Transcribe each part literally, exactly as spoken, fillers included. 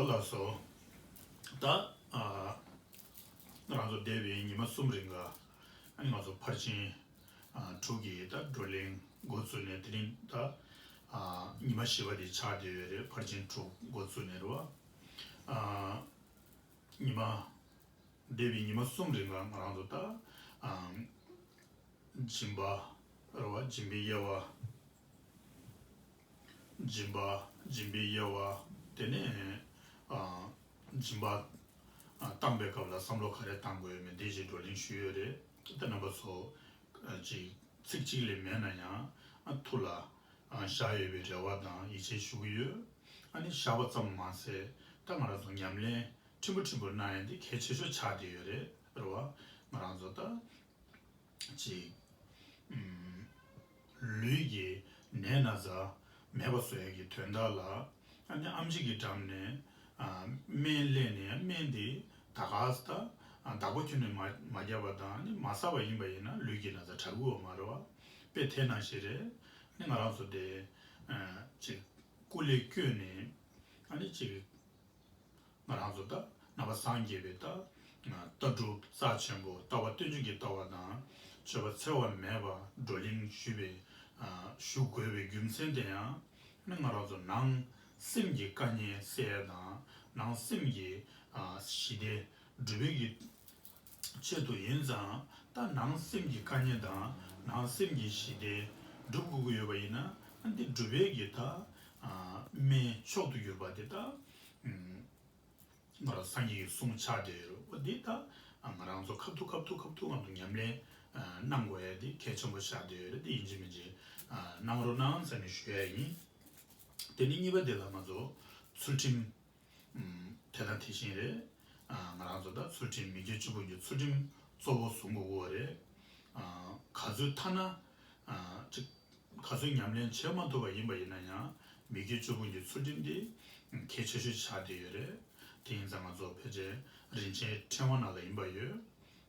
ལགས་སོ། ད་ཨ་ང་རང་ཚོ་འདས་པའི་ཉི་མ་གསུམ་རིང་ག་ཨ་ནི་ང་ཚོ་ཕར་ཕྱིན་ཨ་དྲུག་གི་ད་བགྲོ་གླེང་འགོ་བཙུགས་ནས། དེ་རིང་ད་ཨ་ཉི་མ་བཞི་པ་དེ་ཆགས་བསྡད་ཡོད་རེད། ཕར་ཕྱིན་དྲུག་འགོ་བཙུགས་ནས་རེད་བ། ཨ་ཉི་མ་འདས་པའི་ཉི་མ་གསུམ་རིང་ལ་ང་རང་ཚོ་ད་ཨ་སྦྱིན་པ་རེད་བ། སྦྱིན་པའི་དབྱེ་བ། སྦྱིན་པ། སྦྱིན་པའི་དབྱེ་བ། དེ་ནས་ཨ་སྦྱིན་པ་ཨ་བཏང་པའི་སྐབས་ལ་བསམ་བློ་ག་རེ་བཏང་དགོས་ཡོད་མེད་དེ་ཅིག་བགྲོ་གླེང་ཞུས་ཡོད་རེད། ད་རྣམ་པ་ཚོ་ཨ་ཅིག་ཚིག་གཅིག་ལས་མེད་ན་ཡང་ཨ་ཐུགས་ལ་ཨ་བཞག་ཡོད་པའི་རེ་བ་དང་ཡིད་ཆེས་ཞུ་གི་ཡོད། ཨ་ནི་བཞག་པ་ཙམ་མ་ཟད་ད་ང་རང་ཚོ་ཉམས་ལེན་ཕྲན་བུ་ཕྲན་བུ་གནང་ཡ་འདི་གལ་ཆེ་ཤོས་ཆགས་བསྡད་ཡོད་རེད། རེད་བ། ང་རང་ཚོ་ད་ཅིག་ཨམ་ལུས་ཀྱི་ནད་ན་ཚ་མེད་པ་བཟོ་ཡ་གི་དོན་དག་ལ། ཨ་ནི་ཨེམ་ཆི་གི་འགྲམ་ནས་ཨ་སྨན་སླེབས་ནས་སྨན་དེ་ད་ག་ས་ད་ཨ་བདག་པོ་ཁྱོན་ནས་མ་མ་བརྒྱབ་པ་དང་། ཨ་ནི་མ་ཟ་བ་ཡིན་པ་ཡིན་ན་ལུས་ཀྱི་ན་ཚ་དྲག་གི་ཡོད་མ་རེད་བ། དཔེ་དེ་ནང་བཞིན་རེད། ཨ་ནི་ང་རང་ཚོ་དེ་ཨ་ཅིག་སྐུ་ལས་བསྐྱོན་ནས་ཨ་ནི་ཅིག་ང་རང་ཚོ་ད་རྣམ་པ་སངས་རྒྱས་པའི་ད་ལྟ་གྲུབ་རྩ་ཆེན་པོ་ལྟ་བ་སྟོན་བྱེད་ཀྱི་ལྟ་བ་དང་། སྤྱོད་པ་འཚེ་བ་མེད་པ་བགྲོ་གླེང་ཞུས་པའི་ཨ་ཞུ་དགོས་པའི་རྒྱུ་མཚན་དེ་ཡང་ནི་ང་རང་ཚོ་ནང་སེམས་ཀྱི་དཀའ་ངལ་སེལ་ཡ་དང་། ནང་སེམས་ཀྱི་ཨ་ཞི་བདེ་སྒྲུབ་པའི་གི་ཆེད་དུ་ཡིན་ཙང་། ད་ནང་སེམས་ཀྱི་དཀའ་ངལ་དང་ནང་སེམས་ཀྱི་ཞི་བདེ་སྒྲུབ་དགོས་ཀྱི་ཡོད་པ་ཡིན་ན། ཨ་འདི་སྒྲུབ་པའི་གི་ད་ཨ་སྨན་མཆོག་ཏུ་གྱུར་པ་དེ་ད་ཨ་ང་རང་སངས་རྒྱས་ཀྱི་གསུང་ཆགས་བསྡད་ཡོད་རེད། འོ་འདི་ད་ང་རང་ཚོ་ཁ་ཐུག་ཁ་ཐུག་ཁ་ཐུག་ང་ཚོ་ཉམས་ལེན་ཨ་གནང་དགོས་ཡ་དེ་གལ་ཆེན་པོ་ཆགས་བསྡད་ཡོད་རེད། དེ་ཡིན་གཅིག་མིན་གཅིག་ཨ་གནང་རོགས་གནང་ཟེར་ནས་ཞུ་ཡ་ཡིན། དེ་ནས་གཉིས་པ་དེ་ལ་ང་ཚོ་ཚུལ་ཁྲིམས་ཨམ་དེ་དང་དེ་བཞིན་རེད། ཨ་ང་རང་ཚོ་ད་ཚུལ་ཁྲིམས་མི་དགེ་བཅུ་སྤོང་གི་ཚུལ་ཁྲིམས་གཙོ་བོ་བཟུང་དགོས་ཀྱི་ཡོད་རེད། ཨ་ག་ཚོད་ཐ་ན་ཨ་ཅིག་ག་ཚོད་ཉམས་ལེན་བྱེད་མ་ཐུབ་པ་ཡིན་པ་ཡིན་ན་ཡང་། མི་དགེ་བཅུ་སྤོང་གི་ཚུལ་ཁྲིམས་དེ་གལ་ཆེ་ཤོས་ཆགས་བསྡད་ཡོད་རེད། དེ་ཡིན་ཙང་ང་ཚོ་ཕལ་ཆེར་རིན་ཆེན་ཕྲེང་བ་ནང་ལ་ཡིན་པ་ཡོད།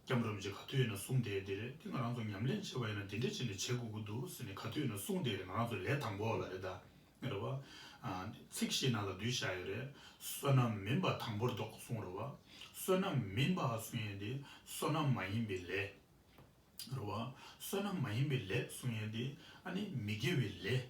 སྐྱབས་རིན་པོ་ཆེ་ག་དུས་ཡིན་ན་གསུངས་བསྡད་དེ་རེད། དེ་ང་རང་ཚོ་ཉམས་ལེན་བྱེད་པ་ཡིན་ན་དེ་འདྲ་བྱས་ནས་བྱེད་དགོས་ཀྱི་འདུག་ཟེར་ནས་ག་དུས་ཡིན་ན་གསུངས་བསྡད་རེད། ང་རང་ཚོ་ལས་དང་པོ་ལ་རེད་ད། རེད་བ། ཨ་ཚིག་བཞི་ནང་ལ་བསྡུས་བཞག་ཡོད་རེད། བསོད་ནམས་མིན་པ་དང་པོར་བདོག་གསུངས་རེད་བ། བསོད་ནམས་མིན་པ་གསུང་ཡས་དེ་བསོད་ནམས་མ་ཡིན་པའི་ལས། རེད་བ། བསོད་ནམས་མ་ཡིན་པའི་ལས་གསུང་ཡས་དེ་ཨ་ནི་མི་དགེ་བའི་ལས།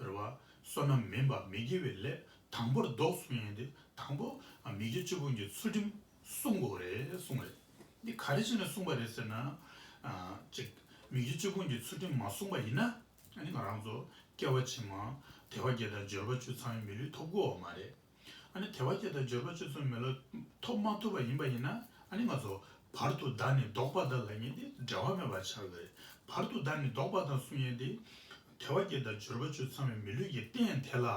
རེད་བ། བསོད་ནམས་མིན་པ་མི་དགེ་བའི་ལས་དང་པོར་བདོག་གསུང་ཡས་དེ། དང་པོ་ཨ་མི་དགེ་བཅུ་སྤོང་གི་ཚུལ་ཁྲིམས་བསྲུང་དགོས་རེད་གསུངས་རེད། འདི་ག་རེ་བྱས་ནས་བསྲུངས་པ་རེད་ཟེར་ན། ཨ་ཅིག་མི་དགེ་བཅུ་སྤོང་གི་ཚུལ་ཁྲིམས་མ་བསྲུངས་པ་ཡིན་ན། ཨ་ནི་ང་རང་ཚོ་སྐྱེ་བ་ཕྱི་མ་དལ་བ་བརྒྱད་དང་འབྱོར་པ་བཅུ་ཚང་བའི་མི་ལུས་ཐོབ་ཀྱི་ཡོད་མ་རེད། ཨ་ནི་དལ་བ་བརྒྱད་དང་འབྱོར་པ་བཅུ་ཚང་བའི་མི་ལུས་ཐོབ་མ་ཐུབ་པ་ཡིན་པ་ཡིན་ན། ཨ་ནི་ང་ཚོ་བར་དུ་བདག་ནི་བཟློག་པ་དང་ལབ་མཁན་དེ་འབྲེལ་བ་མེད་པ་ཆགས་ཀྱི་རེད། བར་དུ་བདག་ནི་བཟློག་པ་དང་གསུང་མཁན་དེ་དལ་བ་བརྒྱད་དང་འབྱོར་པ་བཅུ་ཚང་བའི་མི་ལུས་ཀྱི་རྟེན་དེ་ལ།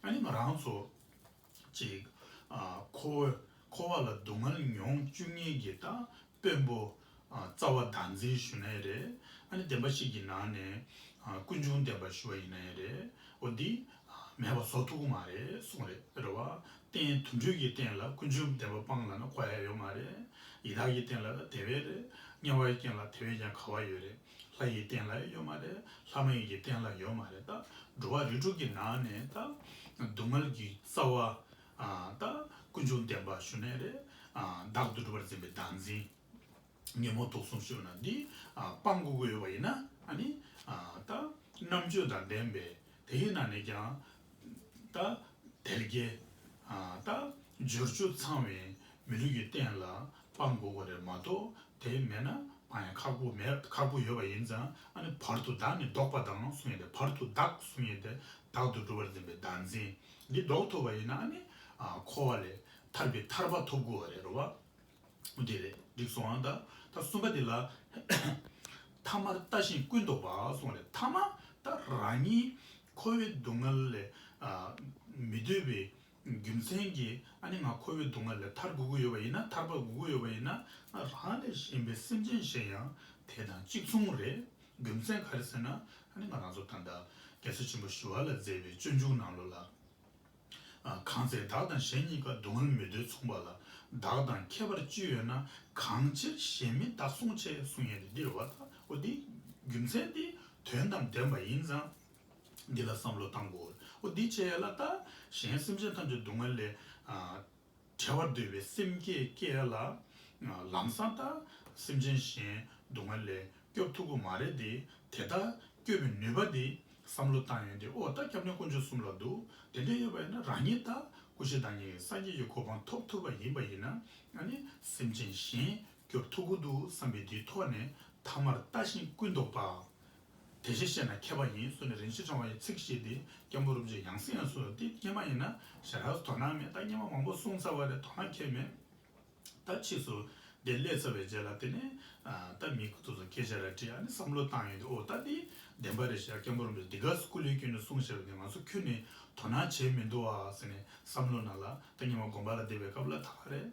ཨ་ནི་ང་རང་ཚོ་ཅིག་ཨ་འཁོར་བ་འཁོར་བ་ལ་སྡུག་བསྔལ་མྱོང་བཅུག་མཁན་གྱི་ད་དཔོན་པོ་ཨ་རྩ་བ་བདག་འཛིན་ཞུ་ན་ཡང་རེད། ཨ་ནི་བདེན་པ་བཞི་གི་ནང་ནས་ཨ་ཀུན་འབྱུང་བདེན་པ་ཞུ་བ་ཡིན་ན་ཡང་རེད། འོ་འདི་ཨ་མེད་པ་བཟོ་ཐུབ་ཀྱི་མ་རེད་གསུངས་རེད། རེད་བ། རྟེན་དུད་འགྲོའི་གི་རྟེན་ལ་ཀུན་འབྱུང་བདེན་པ་སྤང་ལབ་ན་གོ་ཡ་ཡོད་མ་རེད། ཡི་དྭགས་ཀྱི་རྟེན་ལ་ད་དེ་བས་རེད། དམྱལ་བ་ཡི་རྟེན་ལ་དེ་བས་ཀྱང་ག་བ་ཡོད་རེད། ལྷ་ཡི་རྟེན་ལ་ཡོད་མ་རེད། ལྷ་མ་ཡིན་གྱི་རྟེན་ལ་ཡོད་མ་རེད། ད་འགྲོ་བ་རིགས་དྲུག་གི་ནང་ནས་ད་སྡུག་བསྔལ་གྱི་རྩ་བ་ཨ་ད་ཀུན་འབྱུང་བདེན་པ་ཞུ་ནའི་རེད། ཨ་བདག་ཏུ་གྲུབ་པར་འཛིན་པའི་བདག་འཛིན། ཉོན་མོངས་དུག་གསུམ་ཞུ་ན་འདི་ཨ་སྤང་དགོས་ཀྱི་ཡོད་པ་ཡིན་ན། ཨ་ནི་ཨ་ད་རྣམ་དཔྱོད་དང་ལྡན་པའི་དེ་ཡི་ནང་ནས་ཀྱང་ད་དལ་བརྒྱད་ཨ་ད་འབྱོར་བཅུ་ཚང་བའི་མི་ལུས་ཀྱི་རྟེན་ལ་སྤང་དགོས་ཀྱི་རེད་མ་གཏོགས། དེ་མེད་ན་སྤང་ཡ་ཁག་པོ་མེད། ཁག་པོ་ཡོད་པ་ཡིན་ཙང་། ཨ་ནི་བར་དུ་བདག་ནི་བཟློག་པ་དང་གསུང་ཡས་དེ། བར་དུ་བདག་གསུང་ཡས་དེ་བདག་ཏུ་གྲུབ་པར་འཛིན་པའི་བདག་འཛིན་འདི་བཟློག་ཐུབ་པ་ཡིན་ན། ཨ་ནི་ཨ་འཁོར་བ་ལས་ཐར་པའི་ཐར་པ་ཐོབ་དགོས་པ་རེད། རེད་བ། འདི་རེད། འགྲིག་སོང་ཨ། ད་ད་གསུམ་པ་འདི་ལ་ཐ་མར་ལྟ་ཞིང་ཀུན་རྟོག་པ་གསུངས་རེད། ཐ་མ་ད་རང་ཉིད་འཁོར་བའི་སྡུག་བསྔལ་ལས་ཨ་མི་འདོད་པའི་རྒྱུ་མཚན་གྱིས། ཨ་ནི་ང་འཁོར་བའི་སྡུག་བསྔལ་ལས་ཐར་དགོས་ཀྱི་ཡོད་པ་ཡིན་ན། ཐར་པ་དགོས་ཀྱི་ཡོད་པ་ཡིན་ན། ཨ་རང་ལས་གཞན་པའི་སེམས་ཅན་གཞན་ཡང་དེ་དང་གཅིག་མཚུངས་རེད། རྒྱུ་མཚན་ག་རེ་ཟེར་ན། ཨ་ནི་ང་རང་ཚོ་ད་ལྟ་རྒྱལ་སྲས་ཆེན་པོ་ཞི་བ་ལྷས་མཛད་པའི་སྤྱོད་འཇུག་ནང་ལོགས་ལ། ཨ་གང་ཚེ་བདག་དང་གཞན་གཉིས་ཀ། སྡུག་བསྔལ་མི་འདོད་མཚུངས་པ་ལ། བདག་དང་ཁྱད་པར་ཅི་ཡོད་ན། གང་ཕྱིར་གཞན་མིན་བདག་བསྲུང་བྱེད། གསུང་ཡས་དེ་འདི་རེད་བ། ད་འོ་འདི་རྒྱུ་མཚན་འདི་དོན་དང་ལྡན་པ་ཡིན་ཙང་། འདི་ལ་བསམ་བློ་བཏང་དགོས། འོ་འདི་བྱས་ལ་ད་གཞན་སེམས་ཅན་ཐམས་ཅད་སྡུག་བསྔལ་ལས་ཨ་བྲལ་བར་འདོད་པའི་སེམས་བསྐྱེད་བསྐྱེད་ལ། ཨ་ལམ་སང་ད་སེམས་ཅན་གཞན་སྡུག་བསྔལ་ལས་སྐྱོབ་ཐུབ་ཀྱི་མ་རེད་དེ། དེ་ལྟར་སྐྱོབ་པའི་ནུས་པ་དེ་བསམ་བློ་བཏང་ཡོང་དུས། ཨོ་ད་སྐྱབས་གནས་དཀོན་མཆོག་གསུམ་ལ་འདུག་དེ་འདྲ་ཡོད་པ་ཡིན་ན་རང་ཉིད་ད་སྐུ་གཞི་བདག་ཉིད་ཀྱི་སངས་རྒྱས་ཀྱི་གོ་འཕང་ཐོབ་ཐུབ་པ་ཡིན་པ་ཡིན་ན། ཨ་ནི་སེམས་ཅན་གཞན་སྐྱོབ་ཐུབ་ཀྱི་འདུག་བསམ་པའི་དེའི་ཐོག་ནས། ཐ་མར་ལྟ་ཞིང་ཀུན་རྟོག་པ། དེ་བཞིན་གཤེགས་ན་མཁས་པ་ཡིན་གསུངས་ནས། རིན་ཆེན་ཕྲེང་བ་ཡི་ཚིག་བཞི་དེ་སྐྱབས་མགོན་རིན་པོ་ཆེ་ཡང་སེ་ཡང་གསུངས་ཡོད། དེ་སྔོན་མ་ཡིན་ན་ཞེ་དྲག་དོ་སྣང་མེད། ད་སྔོན་མ་མང་པོ་གསུངས་ཚར་བ་རེད། དོ་སྣང་ཁྱད་མེད། ད་ཕྱིས་སུ་དེ་སླེབས་ཚར་བའི་རྗེས་ལ་དེ་ནས་ཨ་ད་མི་ཁོ་ཚོ་སྐད་ཆ་ར་དྲིས། ཨ་ནི་བསམ་བློ་བཏང་ཡོང་དུས། ཨོ་ད་འདི་བདེན་པ་རེད་ཤག་སྐྱབས་མགོན་རིན་པོ་ཆེ་འདི་ག་སྐུ་ལས་བསྐྱོན་ནས་གསུངས་བཞག་པ་དེ་ང་ཚོ་ཁྱོན་ནས་དོ་སྣང་བྱས་མི་འདུག་ཨ་ཟེར་ནས་བསམ་བློ་ནང་ལ། ད་སྔོན་མ་དགོན་པ་ལ་བསྡད་པའི་སྐབས་ལ་ད་ག་རེད།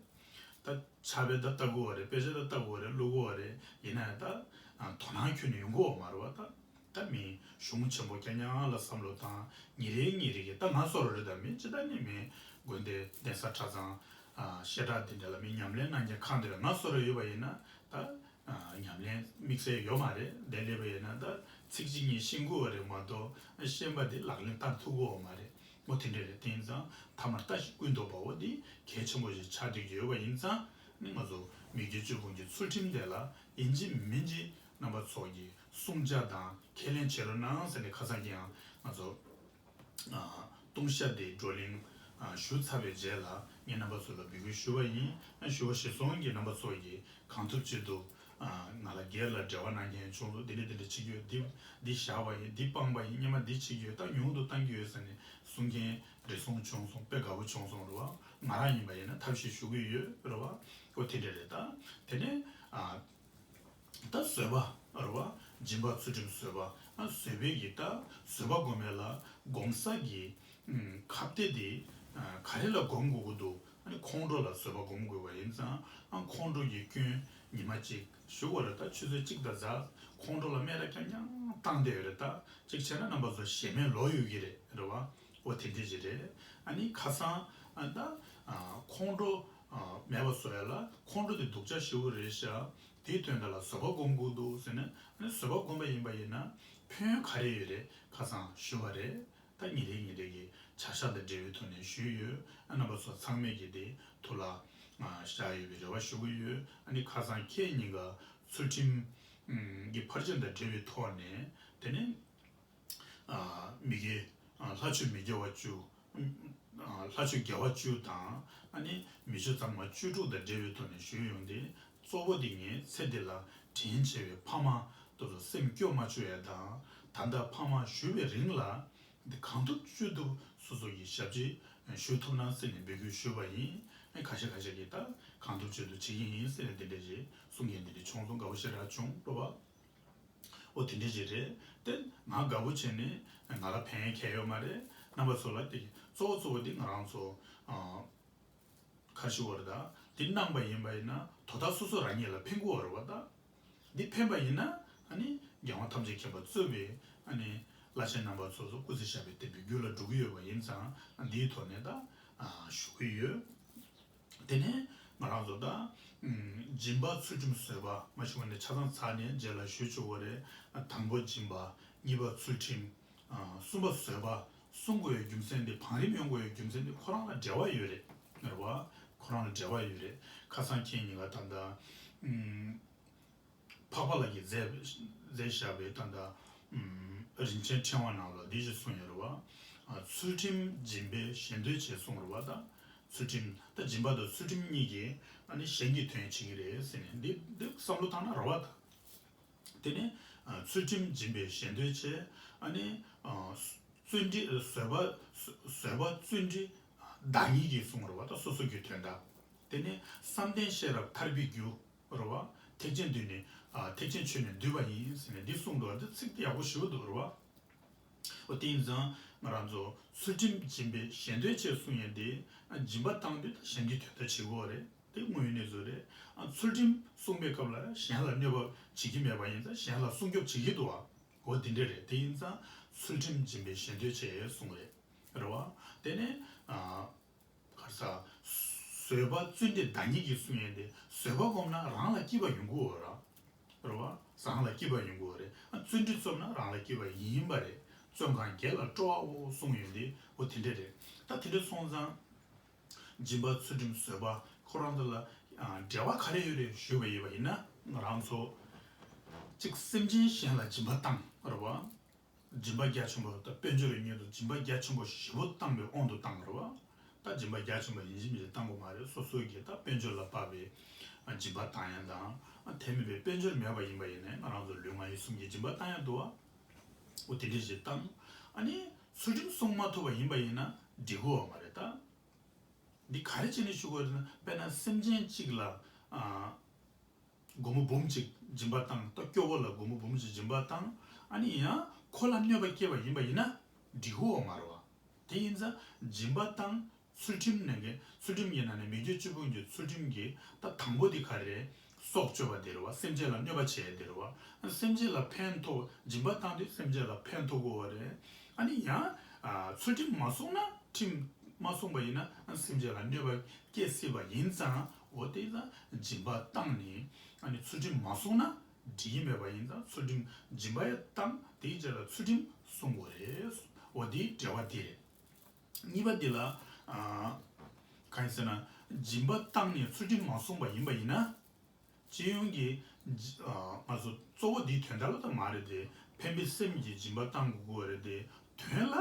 ད་ཕྱག་དཔེ་ད་ལྟ་དགོས་པ་རེད། དཔེ་ཆ་ད་ལྟ་དགོས་པ་རེད། ཀློག་དགོས་པ་རེད། ཡིན་ན་ཡང་ད་ཨ་དོ་སྣང་ཁྱོན་ནས་ཡོང་གི་ཡོད་མ་རེད་པ། ད་ད་མི་གཞུང་ཆེན་པོ་རྐྱང་རྐྱང་ལ་བསམ་བློ་བཏང་། ཉིན་རེ་ཉིན་རེ་གི་ད་ང་བཟོ་འདྲ་རེད། ད་མི་ཅི་ད་ནི་མི་དགོན་སྡེ་གདན་ས་གྲྭ་ཚང་ཨ་བཤད་གྲྭ་དེ་འདྲ་ལ་མི་ཉམས་ལེན་གནང་མཁན་ཁག་འདི་ལ་ང་བཟོ་འདྲ་ཡོད་པ་ཡིན་ན། ད་ཨ་ཉམས་ལེན་དམིགས་བསལ་ཡོད་མ་རེད། དེ་སླེབས་པ་ཡིན་ན་ད་ཚིག་གཅིག་གཉིས་ཤེས་དགོས་པ་རེད་མ་གཏོགས། ཤེས་པ་དེ་ལག་ལེན་བསྟར་ཐུབ་ཀྱི་ཡོད་མ་རེད། འོ་དེ་འདྲ་རེད། དེ་ཡིན་ཙང་ཐ་མར་ལྟ་ཞིང་ཀུན་རྟོག་པ། འོ་འདི་གལ་ཆེན་པོ་ཞིག་ཆགས་བསྡད་ཀྱི་ཡོད་པ་ཡིན་ཙང་། ནི་ང་ཚོ་མི་དགེ་བཅུ་སྤོང་གི་ཚུལ་ཁྲིམས་དེ་ལ་ཡིན་གཅིག་མིན་གཅིག་རྣམ་པ་ཚོ་གིས་སྲུང་བྱ་དང་ཁས་ལེན་བྱེད་རོགས་གནང་ཟེར་ནས་ཁ་སང་ཀྱང་ང་ཚོ་ཨ་ལྟུང་བཤགས་དེ་བགྲོ་གླེང་ཨ་ཞུ་ཚར་བའི་རྗེས་ལ་ངས་རྣམ་པ་ཚོ་ལ་འབོད་སྐུལ་ཞུས་པ་ཡིན། ཨ་ཞུ་བ་གཞིར་བཟུང་གིས་རྣམ་པ་ཚོ་གིས་གང་ཐུབ་ཅི་ཐུབ་ཨ་ང་ལ་སྒེར་ལ་འབྲེལ་བ་གནང་མཁན་བྱུང་འདུག་འདི་འདྲ་འདི་འདྲ་བྱེད་ཀྱི་ཡོད། འདི་འདི་བཞག་པ་ཡིན། འདི་སྤངས་པ་ཡིན། སྔོན་མ་འདི་བྱེད་ཀྱི་ཡོད། ད་ཉུང་དུ་བཏང་གི་ཡོད་ཟེར་ནས་གསུང་མཁན་རེ་ཟུང་བྱུང་སོང་། དཔེ་དགའ་པོ་བྱུང་སོང་རེད་བ། ང་རང་ཡིན་པ་ཡིན་ན་ཐབས་ཤེས་ཞུ་གི་ཡོད་རེད་བ། ཨོ་དེ་འདྲ་རེད། ད་དེ་ནས་ཨ་ད་བཟོད་པ་རེད་བ། སྦྱིན་པ་ཚུལ་ཁྲིམས་བཟོད་པ། ཨ་བཟོད་པའི་གི་ད་བཟོད་པ་སྒོམ་ཡས་ལ་སྒོམ་ས་གི་ཨ་ཁ་གཏད་དེ་ཨ་ག་རེ་ལ་སྒོམ་དགོས་ཀྱི་འདུག་ཨ་ནི་ཁོང་ཁྲོ་ལ་བཟོད་པ་སྒོམ་དགོས་པ་ཡིན་ཙང་། ཨ་ཁོང་ཁྲོ་གི་སྐྱོན་ཉི་མ་གཅིག་ཞུ་དགོས་རེད། ད་ཆུ་ཚོད་གཅིག་དང་ཟླ་ཁོང་ཁྲོ་ལ་སྨན་ར་རྐྱང་རྐྱང་བཏང་བསྡད་ཡོད་རེད། ད་གཅིག་བྱས་ན་རྣམ་པ་ཚོ་ཞེ་མེར་ལོག་ཡོད་ཀྱི་རེད། རེད་བ། འོ་དེ་འདྲ་ཅིག་རེད། ཨ་ནི་ཁ་སང་ཨ་ད་ཨ་ཁོང་ཁྲོ་ཨ་མེད་པ་བཟོ་ཡ་ལ་ཁོང་ཁྲོ་དེ་སྡུག་ཅག་ཞེ་པོ་རེད་ཤག་དེའི་དོན་དག་ལ་བཟོད་པ་སྒོམ་དགོས་འདུག་ཟེར་ནས། ཨ་ནི་བཟོད་པ་སྒོམ་པ་ཡིན་པ་ཡིན་ན་ཕན་ཡོན་ག་རེ་ཡོད་རེད། ཁ་སང་ཞུ་བ་རེད། ད་ཉིན་རེ་ཉིན་རེ་གི་བྱ་གཞག་དང་འབྲེལ་བའི་ཐོག་ནས་ཞུས་ཡོད། ཨ་རྣམ་པ་ཚོ་ཚང་མས་ཀྱིས་དེ་ཐུགས་ལ་ཨ་བཞག་ཡོད་པའི་རེ་བ་ཞུ་གི་ཡོད། ཨ་ནི་ཁ་སང་ཁྱེད་གཉིས་ཀ་ཚུལ་ཁྲིམས་ཨམ་གྱི་ཕར་ཕྱིན་དང་འབྲེལ་བའི་ཐོག་ནས། དེ་ནས་ཨ་མི་དགེ་ཨ་ལྷ་ཆོས་མི་དགེ་བ་བཅུ། ཨ་ལྷ་ཆོས་དགེ་བ་བཅུ་དང་། ཨ་ནི་མི་ཆོས་གཙང་མ་བཅུ་དྲུག་དང་འབྲེལ་བའི་ཐོག་ནས་ཞུས་ཡོང་དུས། གཙོ་བོ་དེ་ངས་ཚེ་འདི་ལ་དྲིན་ཆེ་བའི་ཕ་མ་དེ་ཚོ་སེམས་སྐྱོ་མ་བཅུག་ཡ་དང་། ད་ལྟ་ཕ་མ་བཞུགས་པའི་རིང་ལ་འདི་གང་ཐུབ་ཅི་ཐུབ་སོ་སོ་གི་ཞབས་ཕྱི་ཞུ་ཐུབ་ན་ཟེར་ནས་འབོད་སྐུལ་ཞུས་པ་ཡིན། ཨ་ཁ་ཤས་ཁ་ཤས་ཀྱིས་ད་གང་ཐུབ་ཅི་ཐུབ་བྱེད་ཀྱི་ཡིན་ཟེར་ནས་འདི་འདྲ་ཞིག་གསུང་མཁན་འདི་འདྲ་བྱུང་སོང་། དགའ་པོ་ཞེ་དྲག་བྱུང་འགྲོ་བ། ཨོ་དེ་འདྲ་ཞིག་རེད། དེ་ང་དགའ་པོ་བྱས་ནས་ང་ལ་ཕན་ཡོན་གང་ཡང་ཡོད་མ་རེད། རྣམ་པ་ཚོ་ལ་དེ་གཙོ་བོ་གཙོ་བོ་དེ་ང་རང་ཚོ་ཨ་ག་རེ་ཞུ་དགོས་རེད། ད་འདི་གནང་པ་ཡིན་པ་ཡིན་ན་དོ་བདག་སོ་སོ་རང་ཉིད་ལ་ཕན་གྱི་ཡོད་རེད་བ། ད་འདི་ཕན་པ་ཡིན་ན་ཨ་ནི་རྒྱལ་དབང་ཐམས་ཅད་མཁྱེན་པ་གཙོས་པའི་ཨ་ནི་བླ་ཆེན་རྣམ་པ་ཚོ་སོ་སོ་སྐུ་ཚེ་ཞབས་པད་བརྟན་པའི་རྒྱུ་ལ་འགྲོ་གི་ཡོད་པ་ཡིན་ཙང་། འདིའི་ཐོག་ནས་ད་ཨ་ཞུ་གི་ཡོད། དེ་ནས་ང་རང་ཚོ་ད་ཨམ་སྦྱིན་པ་ཚུལ་ཁྲིམས་བཟོད་པ་མ་ཞུ་བ་ནས་ཆ་ཚང་ཚར་ནས་རྗེས་ལ་ཞུ་ཆོག་གི་རེད། དང་པོ་སྦྱིན་པ། གཉིས་པ་ཚུལ་ཁྲིམས། ཨ་གསུམ་པ་བཟོད་པ། གསུང་དགོས་པའི་རྒྱུ་མཚན་དེ། བང་རིམ་ཡོང་དགོས་པའི་རྒྱུ་མཚན་དེ་ཁོ་རང་ལ་འབྲེལ་བ་ཡོད་རེད། རེད་བ། ཁོ་རང་ལ་འབྲེལ་བ་ཡོད་རེད། ཁ་སང་ཁྱེད་གཉིས་ཀ་ད་ལྟ་ཨམ་འཕགས་པ་ལྷ་གིས་མཛད་མཛད་བཞག་པའི་ད་ལྟ་ཨམ་རིན་ཆེན་ཕྲེང་བ་ནང་ལ་འདི་ཞིག་གསུངས་ཡོད་རེད་བ། ཨ་ཚུལ་ཁྲིམས་སྦྱིན་པས་གཞན་དོན་བྱེད་གསུངས་རེད་བ། ད་ཚུལ་ཁྲིམས་ད་སྦྱིན་པ་དང་ཚུལ་ཁྲིམས་གཉིས་ཀྱིས་ཨ་ནི་གཞན་གྱི་དོན་བྱེད་ཀྱི་རེད་ཟེར་ནས་འདི་འདི་བསམ་བློ་བཏང་ན་རེད་བ། ད། དེ་ནས་ཨ་ཚུལ་ཁྲིམས་སྦྱིན་པས་གཞན་དོན་བྱེད། ཨ་ནི་ཨ་བརྩོན་འགྲུས་བཟོད་པ་བཟོད་པ་བརྩོན་འགྲུས་བདག་ཉིད་ཀྱིས་གསུངས་རེད་བ། ད་སོ་སོ་གི་དོན་དག་དེ་ནས་བསམ་གཏན་ཤེས་རབ་ཐར་པའི་རྒྱུ་རེད་བ། ཐེག་ཆེན་འདུས་ནས་ཨ་ཐེག་ཆེན་ཆོས་ནས་འདུས་པ་ཡིན་ཟེར་ནས་འདི་གསུངས་འདུག་བ། འདི་ཚིག་དེ་ཡག་པོ་ཞེ་པོ་འདུག་རེད་བ། འོ་དེ་ཡིན་ཙང་ང་རང་ཚོ་ཚུལ་ཁྲིམས་སྦྱིན་པས་གཞན་དོན་བྱེད་གསུངས་ཡས་དེ། ཨ་སྦྱིན་པ་བཏང་དུས་ད་གཞན་གྱི་དོན་དག་བྱེད་དགོས་རེད། དེ་དངོས་ཡོད་གནས་ཚུལ་རེད། ཨ་ཚུལ་ཁྲིམས་སྲུང་པའི་སྐབས་ལ་གཞན་ལ་གནོད་པ་བྱེད་ཀྱི་མེད་པ་ཡིན་ཙང་། གཞན་ལ་སྲུང་སྐྱོབ་བྱེད་ཀྱི་འདུག་བ། འོ་དེ་འདྲ་རེད། དེ་ཡིན་ཙང་ཚུལ་ཁྲིམས་སྦྱིན་པས་གཞན་དོན་བྱེད་གསུངས་རེད། རེད་བ། དེ་ནས་ཨ་ག་རེ་ཟ། བཟོད་པ་བརྩོན་འགྲུས་བདག་ཉིད་ཀྱིས་གསུངས་ཡས་དེ། བཟོད་པ་སྒོམ་ན་རང་ལ་སྐྱིད་པ་ཡོང་གི་ཡོད་ར། རེད་བ། རང་ལ་སྐྱིད་པ་ཡོང་གི་ཡོད་རེད། ཨ་བརྩོན་འགྲུས་རྩོམ་ན་རང་ལ་སྐྱིད་པ་ཡིན་པ་རེད། བཙོན་ཁང་བརྒྱད་ལ་སྤྲོ་བའོ་གསུངས་ཡོད་དེ་འོ་དེ་འདྲ་རེད། ད་དེ་འདྲ་སོང་ཙང་། སྦྱིན་པ་ཚུལ་ཁྲིམས་བཟོད་པ་ཁོ་རང་ཚོ་ལ་འབྲེལ་བ་ག་རེ་ཡོད་རེད་ཞུས་པ་ཡིན་པ་ཡིན་ན་ང་རང་ཚོ་གཅིག་སེམས་ཅན་གཞན་ལ་སྦྱིན་པ་བཏང་རེད་བ། སྦྱིན་པ་རྒྱ་ཆེན་པོ་དང་དཔལ་འབྱོར་ཡོད་མཁན་ཚོ་སྦྱིན་པ་རྒྱ་ཆེན་པོ་ཞེ་པོ་བཏང་པའི་དབང་དུ་བཏང་རེད་བ། ད་སྦྱིན་པ་རྒྱ་ཆེན་པོ་ཡིན་གཅིག་མིན་གཅིག་བཏང་དགོས་མ་རེད། སོ་སོའི་གི་ད་དཔལ་འབྱོར་ལ་དཔག་པའི་སྦྱིན་པ་བཏང་ཡ་དང་དེ་མིན་པའི་དཔལ་འབྱོར་མེད་པ་ཡིན་པ་ཡིན་ནའི་ང་རང་ཚོ་ལུས་ངག་ཡིད་གསུམ་གྱི་སྦྱིན་པ་བཏང་ཡ་འདུག་བ། འོ་དེ་འདྲ་ཞིག་བཏང་། ཨ་ནི་ཚུལ་ཁྲིམས་སྲུང་མ་ཐུབ་པ་ཡིན་པ་ཡིན་ན་འགྲིག་གི་ཡོད་མ་རེད་ད། འདི་ག་རེ་བྱས་ནས་ཞུ་དགོས་རེད་ན་དཔེར་ན་སེམས་ཅན་གཅིག་ལ་ཨ། སྒོར་མོ་འབུམ་གཅིག་སྦྱིན་པ་བཏང་། ད་སྐྱོ་བོ་ལ་སྒོར་མོ་འབུམ་གཅིག་སྦྱིན་པ་བཏང་། ཨ་ནི་ཡང་ཁོ་ལ་གནོད་པ་སྐྱེལ་བ་ཡིན་པ་ཡིན་ན་འགྲིག་གི་ཡོད་མ་རེད་བ། དེ་ཡིན་ཙང་སྦྱིན་པ་བཏང་ཚུལ་ཁྲིམས་ནང་གི་ཚུལ་ཁྲིམས་ཀྱི་ནང་ནས་མི་དགེ་བཅུ་སྤོང་གི་ཚུལ་ཁྲིམས་ཀྱི་ད་དང་པོ་དེ་ག་རེ་རེད། སྲོག་གཅོད་པ་དེ་རེད་བ། སེམས་ཅན་ལ་གནོད་པ་བྱེད་ཡ་དེ་རེད་བ། སེམས་ཅན་ལ་ཕན་ཐོགས་སྦྱིན་པ་བཏང་དུས་སེམས་ཅན་ལ་ཕན་ཐོགས་དགོས་པ་རེད། ཨ་ནི་ཡང་ཚུལ་ཁྲིམས་མ་སྲུང་ན་ཁྲིམས་མ་སྲུང་པ་ཡིན་ན་སེམས་ཅན་ལ་གནོད་པ་སྐྱེལ་སྲིད་པ་ཡིན་ཙང་འོ་དེ་ལ་སྦྱིན་པ་བཏང་ནས་ཨ་ནི་ཚུལ་ཁྲིམས་མ་སྲུང་ན་འགྲིག་གི་མེད་པ་ཡིན་ཙང་ཚུལ་ཁྲིམས་སྦྱིན་པ་ཡང་བཏང་དེའི་རྗེས་ལ་ཚུལ་ཁྲིམས་སྲུང་དགོས་རེད། འོ་དེའི་འབྲེལ་བ་དེ་རེད། གཉིས་པ་འདི་ལ་ཨ། གང་ཡིན་ཟེར་ན་སྦྱིན་པ་བཏང་ནས་ཚུལ་ཁྲིམས་མ་སྲུང་པ་ཡིན་པ་ཡིན་ན། སྤྱི་ཡོངས་ཀྱི་ཨ། ང་ཚོ་གཙོ་བོ་འདིའི་དོན་དག་ལ་ད་མ་རེད་དེ། ཕན་པའི་སེམས་ཀྱིས་སྦྱིན་པ་བཏང་དགོས་རེད་དེ། དོན་ལ་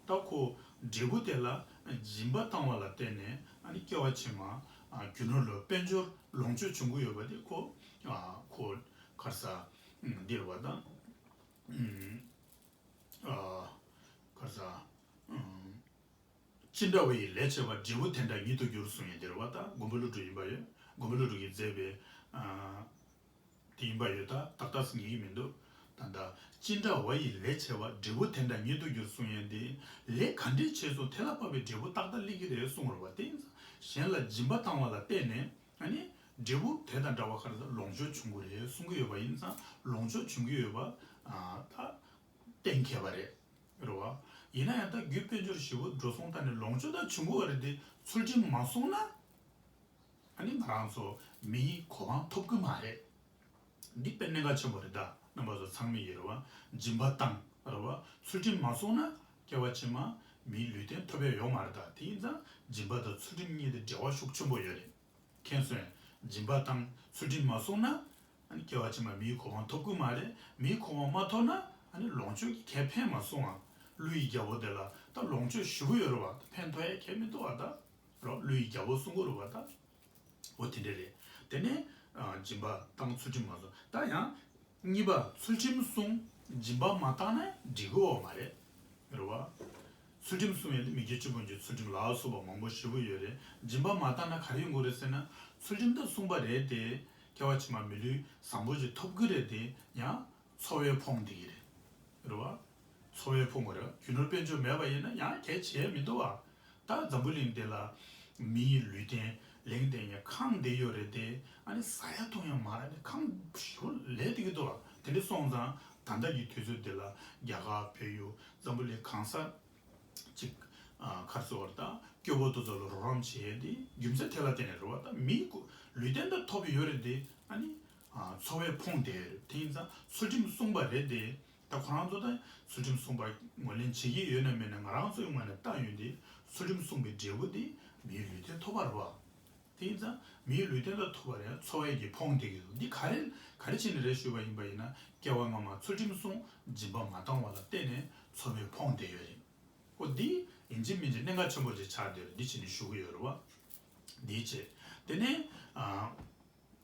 ད་ཁོ་འབྲས་བུ་དེ་ལ་སྦྱིན་པ་བཏང་བ་ལ་བརྟེན་ནས་ཨ་ནི་སྐྱེ་བ་ཕྱི་མ་ཨ། རྒྱུ་ནོར་ལོངས་དཔལ་འབྱོར་ལོངས་སྤྱོད་བྱུང་གི་ཡོད་པ་དེ་ཁོ་ཨ། ཁོ་ག་རེ་ཟ་འདི་རེད་བ་ད། ཨ། ག་རེ་ཟ། ཨ། ཅི་འདྲ་བ་ཡི་ལས་བྱས་པ་འབྲས་བུ་དེ་འདྲ་ཉིད་དུ་འགྱུར་གསུངས་ཡོད་དེ་རེད་བ། ད་མགོན་པོ་ཀླུ་སྒྲུབ་ཡིན་པ་ཡོད། མགོན་པོ་ཀླུ་སྒྲུབ་ཀྱིས་མཛད་པའི་ཨ། དེ་ཡིན་པ་ཡོད། ད་ཏག་ཏག་ཟིན་གྱི་མི་འདུག་ད་ལྟ་ཅི་འདྲ་བ་ཡི་ལས་བྱས་པ་འབྲས་བུ་དེ་འདྲ་ཉིད་དུ་འགྱུར་གསུངས་ཡོད་དེ། ལས་ག་འདྲས་བྱས་སོང་དེ་ལ་དཔག་པའི་འབྲས་བུ་ཏག་ཏག་སླེབས་ཀྱི་རེད་གསུངས་རེད་བ། དེ་ཡིན་ཙང་གཞན་ལ་སྦྱིན་པ་བཏང་བ་ལ་བརྟེན་ནས་ཨ་ནི་འབྲས་བུ་དེ་དང་འདྲ་བ་ག་རེ་ཟ་ལོངས་སྤྱོད་བྱུང་གི་རེད་གསུང་གི་ཡོད་པ་ཡིན་ཙང་ལོངས་སྤྱོད་བྱུང་གི་ཡོད་པ་ཨ། ད། གཏན་འཁེལ་བ་རེད། རེད་བ། ཡིན་ན་ཡང་ད་རྒྱུ་དཔལ་འབྱོར་ཞེ་པོ་འགྲོ་སོང་བཏང་ནས་ལོངས་སྤྱོད་ད་བྱུང་གི་ཡོད་རེད་དེ་ཚུལ་ཁྲིམས་མ་སྲུང་ན། ཨ་ནི་ང་རང་ཚོ་མིའི་གོ་འཕང་ཐོབ་གི་མ་རེད། འདི་དཔེ་གནད་འགག་ཆེན་པོ་རེད་ད། རྣམ་པ་ཚོ་ཚང་མས་ཡིན་རེད་བ། སྦྱིན་པ་བཏང་རེད་བ། ཚུལ་ཁྲིམས་མ་སྲུང་ན་སྐྱེ་བ་ཕྱི་མ་མིའི་ལུས་རྟེན་ཐོབ་ཡ་ཡོད་མ་རེད་ད། དེ་ཡིན་ཙང་སྦྱིན་པ་དང་ཚུལ་ཁྲིམས་གཉིས་དེ་འབྲེལ་བ་ཤུགས་ཆེན་པོ་ཡོད་རེད། མཁྱེན་སོང་། སྦྱིན་པ་བཏང་ཚུལ་ཁྲིམས་མ་སྲུང་ན། ཨ་ནི་སྐྱེ་བ་ཕྱི་མ་མིའི་གོ་འཕང་ཐོབ་ཀྱི་མ་རེད། མིའི་གོ་འཕང་མ་ཐོབ་ན་ཨ་ནི་ལོངས་སྤྱོད་ཀྱི་གས་ཕན་མ་སོང་ཨ། ཀླུ་ཡི་རྒྱལ་པོ་དེ་ལ་ད་ལོངས་སྤྱོད་ཞེ་པོ་ཡོད་རེད་བ། ད་ཕན་ཐོགས་ཡ་གས་མི་འདུག་བ་ད། རོ་ཀླུ་ཡི་རྒྱལ་པོ་གསུང་གི་རེད་བ་ད། འོ་དེ་འདྲ་རེད། དེ་ནས་ཨ། སྦྱིན་པ་བཏང་ཚུལ་ཁྲིམས་མ་སྲུང་ད་ཡང་། གཉིས་པ་ཚུལ་ཁྲིམས་སྲུང་། སྦྱིན་པ་མ་བཏང་ན་འགྲིག་གི་ཡོད་མ་རེད། རེད་བ། ཚུལ་ཁྲིམས་སྲུང་ཡས་དེ་མི་དགེ་བཅུ་སྤོང་གི་ཚུལ་ཁྲིམས་ལ་སོགས་པ་མང་པོ་ཞེ་པོ་ཡོད་རེད། སྦྱིན་པ་མ་བཏང་ན་ག་རེ་ཡོང་གི་རེད་ཟེར་ན། ཚུལ་ཁྲིམས་ད་སྲུང་པ་རེད་དེ། སྐྱེ་བ་ཕྱི་མ་མི་ལུས་བཟང་པོ་ཞིག་ཐོབ་གི་རེད་དེ། ཡང་འཚོ་བས་ཕོངས་བསྡད་ཀྱི་རེད། རེད་བ། འཚོ་བས་ཕོངས་པ་རེད། རྒྱུ་ནོར་དཔལ་འབྱོར་མེད་པ་ཡིན་ན་ཡང་གལ་ཆེ་མི་འདུག་བ། ད་འཛམ་བུ་གླིང་འདི་ལ་མིའི་ལུས་རྟེན་ལེགས་ལྡན་གྱི་ཁང་བསྡད་ཡོད་རེད་དེ། ཨ་ནི་ཟ་ཡ་འཐུང་ཡ་མ་རག་ནས་ཁང་ཞེ་པོ་ལས་བསྡད་ཀྱི་འདུག་བ། དེ་འདྲ་སོང་ཙང་ད་ལྟ་གི་དུས་ཚོད་འདི་ལ་རྒྱ་གར་བལ་ཡུལ་འཛམ་བུ་གླིང་གང་ས་ཅིག་ཨ། ག་རེ་ཟེར་བ་རེད། ད་སྐྱོ་པོ་དེ་ཚོ་ལ་རོགས་རམ་བྱེད་ཡས་དེ་རྒྱུ་མཚན་དེ་ལ་བརྟེན་ནས་རེད་བ། ད་མིའི་ལུས་རྟེན་ད་ཐོབ་ཡོད་རེད་དེ། ཨ་ནི་ཨ། འཚོ་བས་ཕོངས་བསྡད་ཡོད་རེད། དེ་ཡིན་ཙང་ཚུལ་ཁྲིམས་སྲུང་པ་རེད་དེ། ད་ཁོ་རང་ཚོ་ད་ཚུལ་ཁྲིམས་སྲུང་པ་ངོས་ལེན་བྱེད་ཀྱི་ཡོད་ན་མེད་ན་ང་རང་ཚོའི་ངོས་ནས་ལྟ་ཡོང་དུས་ཚུལ་ཁྲིམས་སྲུང་པའི་འབྲས་བུ་དེ་མིའི་ལུས་རྟེན་ཐོབ་པ་རེད་བ། དེ་ཡིན་ཙང་མིའི་ལུས་རྟེན་ལ་ཐོབ་པ་རེད། འཚོ་བས་ཀྱི་ཕོངས་བསྡད་ཀྱི་འདུག་འདི་ག་རེ་ག་རེ་བྱས་ནས་རེད་ཞུས་པ་ཡིན་པ་ཡིན་ན། སྐྱེ་བ་སྔ་མ་ཚུལ་ཁྲིམས་སྲུང་། སྦྱིན་པ་མ་བཏང་བ་ལ་བརྟེན་ནས་འཚོ་བས་ཕོངས་བསྡད་ཡོད་རེད། འོ་འདི་ཡིན་གཅིག་མིན་གཅིག་གནད་འགག་ཆེན་པོ་ཅིག་ཆགས་བསྡད་ཡོད་རེད། འདི་བྱས་ནས་ཞུ་གི་ཡོད་རེད་བ། འདི་བྱས། དེ་ནས་ཨ།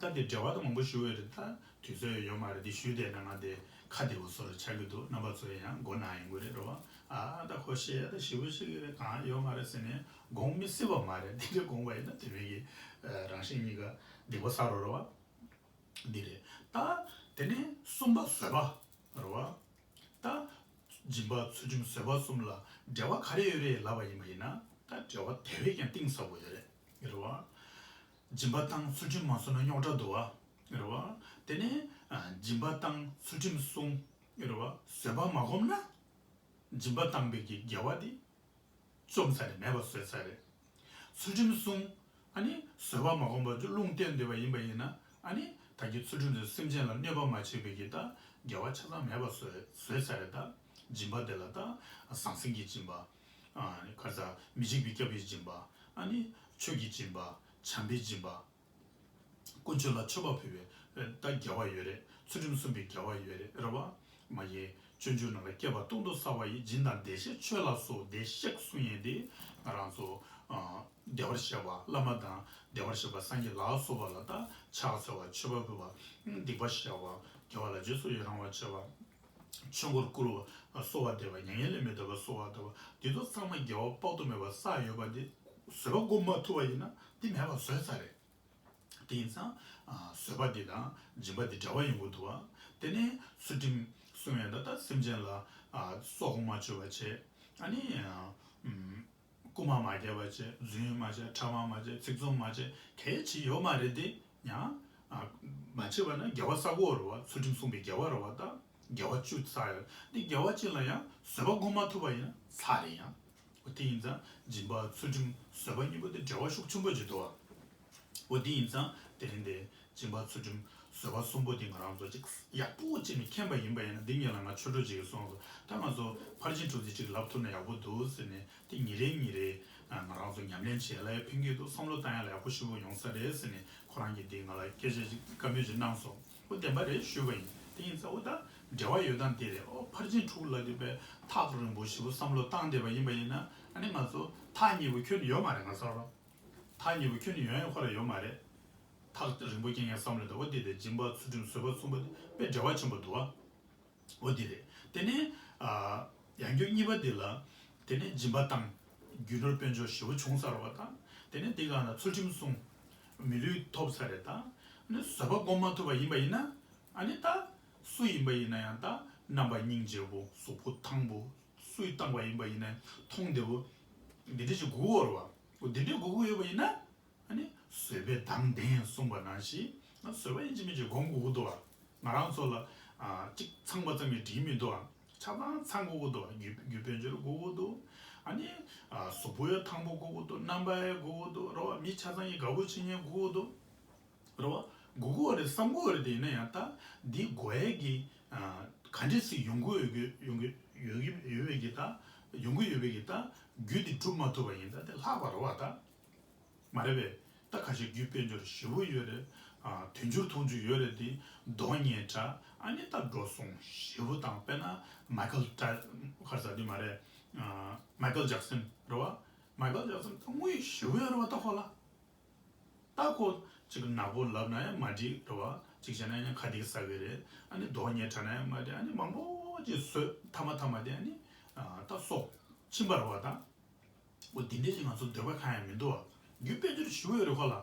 ད་དེ་འབྲེལ་བ་དང་མང་པོ་ཞུ་འོས་རེད། ད་དུས་ཚོད་ཡོད་མ་རེད། དེ་ཞུས་བསྡད་ན་ང་དེ་ཁ་བདེ་པོ་བཟོ་རུ་ཆགས་ཀྱི་འདུག་རྣམ་པ་ཚོས་ཡང་མགོ་ན་ཡོང་གི་རེད་རོ། ཨ་ད་ཁོ་བཤད་ཡ་ད་ཞེ་པོ་ཞིག་གི་རེད། གང་ཡོད་མ་རེད་ཟེར་ནས་དགོངས་མི་སྲིད་པ་མ་རེད། དེ་འདྲ་དགོངས་པ་ཡིན་ན་དེ་མིན་གྱི་རང་བཞིན་གཉིས་ཀ་སྡིག་པ་བསགས་རོགས་རེད་བ། འདི་རེད། ད་དེ་ནས་གསུམ་པ་བཟོད་པ་རེད་བ། ད་སྦྱིན་པ་ཚུལ་ཁྲིམས་བཟོད་པ་གསུམ་ལ་འབྲེལ་བ་ག་རེ་ཡོད་རེད་ལབ་པ་ཡིན་པ་ཡིན་ན། ད་འབྲེལ་བ་དེ་བས་ཀྱང་གཏིང་ཟབ་པོ་ཡོད་རེད། རེད་བ། སྦྱིན་པ་བཏང་ཚུལ་ཁྲིམས་མ་སྲུང་ན་རྙོག་དྲ་འདུག་བ། རེད་བ། དེ་ནས་ཨ། སྦྱིན་པ་བཏང་ཚུལ་ཁྲིམས་སྲུང་། རེད་བ། བཟོད་པ་མ་སྒོམ་ན། སྦྱིན་པ་བཏང་པའི་གི་དགེ་བ་དེ་བཅོམ་ཚར་རེད། མེད་པ་བཟོས་ཚར་རེད། ཚུལ་ཁྲིམས་སྲུང་། ཨ་ནི་བཟོད་པ་མ་སྒོམ་པར་རླུང་བསྟན་བསྡད་པ་ཡིན་པ་ཡིན་ན། ཨ་ནི་ད་གི་ཚུལ་ཁྲིམས་སུ་སེམས་ཅན་ལ་གནོད་པ་མ་བྱས་པའི་གི་ད་དགེ་བ་ཆ་ཚང་མེད་པ་བཟོས་བཟོས་ཚར་རེད་ད། སྦྱིན་པ་དེ་ལ་ད་ཟང་ཟིང་གི་སྦྱིན་པ། ཨ་ནི་ག་རེ་ཟ། མི་འཇིགས་པའི་སྐྱབས་པའི་སྦྱིན་པ། ཨ་ནི་ཆོས་ཀྱི་སྦྱིན་པ། བྱམས་པའི་སྦྱིན་པ། དཀོན་མཆོག་ལ་མཆོད་པ་ཕུལ་བའི་ད་དགེ་བ་ཡོད་རེད། ཚུལ་ཁྲིམས་སྲུང་བའི་དགེ་བ་ཡོད་རེད། རེད་བ། མ་གི་སྤྱོད་འཇུག་ནང་ལ་བསྐལ་པ་སྟོང་དུ་བསགས་པ་ཡི་སྦྱིན་དང་བདེ་གཤེགས་མཆོད་ལ་སོགས་བདེ་གཤེགས་གསུང་ཡས་དེ་ང་རང་ཚོ་ཨ་བདེ་བར་གཤེགས་པ་བླ་མ་དང་། བདེ་བར་གཤེགས་པ་སངས་རྒྱས་ལ་སོགས་པ་ལ་ད་ཕྱག་འཚལ་བ། མཆོད་པ་ཕུལ་བ། སྡིག་པ་བཤགས་པ། དགེ་བ་ལ་རྗེས་སུ་ཡི་རང་བ་བྱེད་པ། ཆོས་འཁོར་བསྐོར་བ་གསོལ་བ་འདེབས་པ། མྱ་ངན་ལས་མི་འདའ་བར་གསོལ་བ་འདེབས་པ། འདི་ཚོ་ཚང་མ་དགེ་བ་དཔག་ཏུ་མེད་པ་བསགས་ཡོད་པ་འདི་བཟོད་པ་སྒོམ་མ་ཐུབ་པ་ཡིན་ན་འདི་མེད་པ་བཟོས་ཚར་རེད། དེ་ཡིན་ཙང་ཨ་བཟོད་པ་འདི་དང་སྦྱིན་པ་འདི་འབྲེལ་བ་ཡོང་གི་འདུག་བ། དེ་ནས་ཚུལ་ཁྲིམས་སྲུང་ཡས་ད་ལྟ་སེམས་ཅན་ལ་ཨ་སྲོག་མ་གཅོད་པ་བྱས། ཨ་ནི་ཨ་ཨམ་རྐུན་མ་མ་རྒྱག་པ་བྱས། རྫུན་མ་བྱས། ཕྲ་མ་མ་བྱས། ཚིག་རྩུབ་མ་བྱས། གལ་ཆེ་ཡོད་མ་རེད་དེ། ཡང་ཨ་མ་བྱས་པ་ན་དགེ་བ་བསགས་ཀྱི་ཡོད་རེད་བ། ཚུལ་ཁྲིམས་སྲུང་བའི་དགེ་བ་རེད་བ། ད་དགེ་བ་བཅུ་བསགས་ཡོད། འདི་དགེ་བ་གཅིག་ལ་ཡང་བཟོད་པ་སྒོམ་མ་ཐུབ་པ་ཡིན་ན་ཚར་རེད་ཡང་། འོ་དེ་ཡིན་ཙང་སྦྱིན་པ་ཚུལ་ཁྲིམས་བཟོད་པ་གཉིས་པོ་དེ་འབྲེལ་བ་ཤུགས་ཆེན་པོ་ཅིག་འདུག་བ། འོ་དེ་ཡིན་ཙང་དེ་རིང་དེ་སྦྱིན་པ་ཚུལ་ཁྲིམས་བཟོད་པ་གསུམ་པོ་དེ་ང་རང་ཚོ་ཅིག་ཡག་པོ་བྱས་ནས་མཁྱེན་པ་ཡིན་པ་ཡིན་ན། འདི་ངེད་ལ་ང་ཆོས་གྲོགས་ཅིག་གིས་གསུངས་སོང་། ད་ང་ཚོ་ཕར་ཕྱིན་དྲུག་ཚེ་གཅིག་ལབ་ཐུབ་ན་ཡག་པོ་འདུག་ཟེར་ནས། དེ་ཉིན་རེ་ཉིན་རེ་ང་རང་ཚོ་ཉམས་ལེན་བྱེད་ལ་ཡང་ཕན་གྱི་འདུག་བསམ་བློ་བཏང་ཡ་ལ་ཡག་པོ་ཞེ་པོ་ཡོང་ས་རེད་ཟེར་ནས་ཁོ་རང་གིས་འདི་ང་ལ་སྐད་ཆ་ཅིག་བཀའ་མོལ་ཅིག་གནང་སོང་། འོ་བདེན་པ་རེད་ཞུས་པ་ཡིན། དེ་ཡིན་ཙང་འོ་ད་འབྲེལ་བ་ཡོད་སྟངས་དེ་རེད། འོ་ཕར་ཕྱིན་དྲུག་ལབ་དུས་པས་ཐག་རིང་པོ་ཞེ་པོ་བསམ་བློ་བཏང་བསྡད་པ་ཡིན་པ་ཡིན་ན། ཨ་ནི་ང་ཚོ་ཐག་ཉེ་པོ་ཁྱོན་ནས་ཡོད་མ་རེད། ང་ཚོ་རོ། ཐག་ཉེ་པོ་ཁྱོན་ནས་ཡོང་ཡ་ཁོ་ར་ཡོད་མ་རེད། ཐག་རིང་པོ་སྐྱེལ་མཁན་བསམ་བློ་དང་། འོ་དེ་དེ་སྦྱིན་པ་ཚུལ་ཁྲིམས་བཟོད་པ་གསུམ་པོ་དེ་དཔེ་འབྲེལ་བ་ཆེན་པོ་འདུག་བ། འོ་དེ་རེད། དེ་ནས་ཨ་ཡང་སྐྱོན་གཉིས་པ་དེ་ལ། དེ་ནས་སྦྱིན་པ་བཏང་། རྒྱུ་ནོར་དཔལ་འབྱོར་ཞེ་པོ་བྱུང་ཚར་བ་དང་། དེ་ནས་དེ་ག་ན་ཚུལ་ཁྲིམས་སྲུང་། མི་ལུས་ཐོབ་ཚར་རེད་ད། ཨ་ནི་བཟོད་པ་སྒོམ་མ་ཐུབ་པ་ཡིན་པ་ཡིན་ན། ཨ་ནི་ད་སུ་ཡིན་པ་ཡིན་ན་ཡང་ད་རྣམ་པ་སྙིང་རྗེ་པོ། གཟུགས་པོ་ཐང་པོ། སུས་བཏང་བ་ཡིན་པ་ཡིན་ན་མཐོང་བདེ་པོ། འདི་འདྲ་ཞིག་དགོས་ཀྱི་ཡོད་རེད་བ། འོ་འདི་འདྲ་དགོས་ཀྱི་ཡོད་པ་ཡིན་ན། ཨ་ནི་བཟོད་པས་དང་ལྡན་གསུངས་པ་ནང་བཞིན། ང་བཟོད་པ་ཡིན་གཅིག་མིན་གཅིག་སྒོམ་དགོས་ཀྱི་འདུག་བ། ང་རང་ཚོ་ལ་ཨ་གཅིག་ཚངས་པ་ཙམ་གྱིས་འགྲིག་མི་འདུག་བ། ཆ་ཚང་ཚང་དགོས་ཀྱི་འདུག་བ། རྒྱུ་རྒྱུ་དཔལ་འབྱོར་དགོས་ཀྱི་འདུག་ཨ་ནི་ཨ་གཟུགས་པོ་ཡང་ཐང་པོ་དགོས་ཀྱི་འདུག་རྣམ་པ་ཡང་དགོས་ཀྱི་འདུག་རེད་བ། མི་ཆ་ཚང་གིས་དགའ་པོ་བྱེད་མཁན་དགོས་ཀྱི་འདུག་རེད་བ། དགོས་ཀྱི་ཡོད་རེད་བསམ་གྱི་ཡོད་རེད། དེ་ཡིན་ན་ཡང་ད་འདི་དགོས་ཡས་ཀྱི་ཨ་ག་འདྲས་སེ་ཡོང་གི་ཡོད་གི་ཡོང་གི་ཡོད་པའི་གི་ད་ཡོང་གི་ཡོད་པའི་གི་ད་རྒྱུ་དེ་སྒྲུབ་མ་ཐུབ་པ་ཡིན་ད་དེ་ལྷག་པ་རེད་བ་ད། མ་རེད་པས། ད་ཁ་ཤས་རྒྱུ་དཔལ་འབྱོར་ཞེ་པོ་ཡོད་རེད། ཨ་དུས་འགྱུར་མཐོང་རྒྱུ་ཡོད་རེད་དེ། རྡོག་བརྙན་འདྲ། ཨ་ནི་ད་འགྲོ་སོང་ཞེ་པོ་བཏང་། དཔེར་ན་མའི་ཀལ་ཏྲ་ག་རེ་ཟེར་དེ་མ་རེད། ཨ་མའི་ཀལ་ཇེག་སན་རེད་བ། མའི་ཀལ་ཇེག་སན་ད་དངུལ་ཞེ་པོ་ཡོད་རེད་བ། ད་ཁོ་ལ་ད་ཁོ་ཅིག་ནག་པོ་ལབ་ན་ཡང་མ་འགྲིག་རེད་བ། ཅིག་བྱས་ན་ཡང་ཁ་སྡིག་ཟ་གི་རེད། ཨ་ནི་རྡོག་བརྙན་འདྲ་ན་ཡང་མ་འགྲིག་ཨ་ནི་མང་པོ་ཅིག་བཟོས། མཐའ་མ་མཐའ་མ་དེ་ཨ་ནི་ཨ་ད་སྲོག་ཕྱིན་པ་རེད་བ་ད། འོ་འདི་འདྲས་ཅིག་ང་ཚོ་འདོད་པ་ཁེངས་ཡ་མི་འདུག་བ། རྒྱུ་དཔལ་འབྱོར་ཞེ་པོ་ཡོད་རེད་ཁོ་ལ།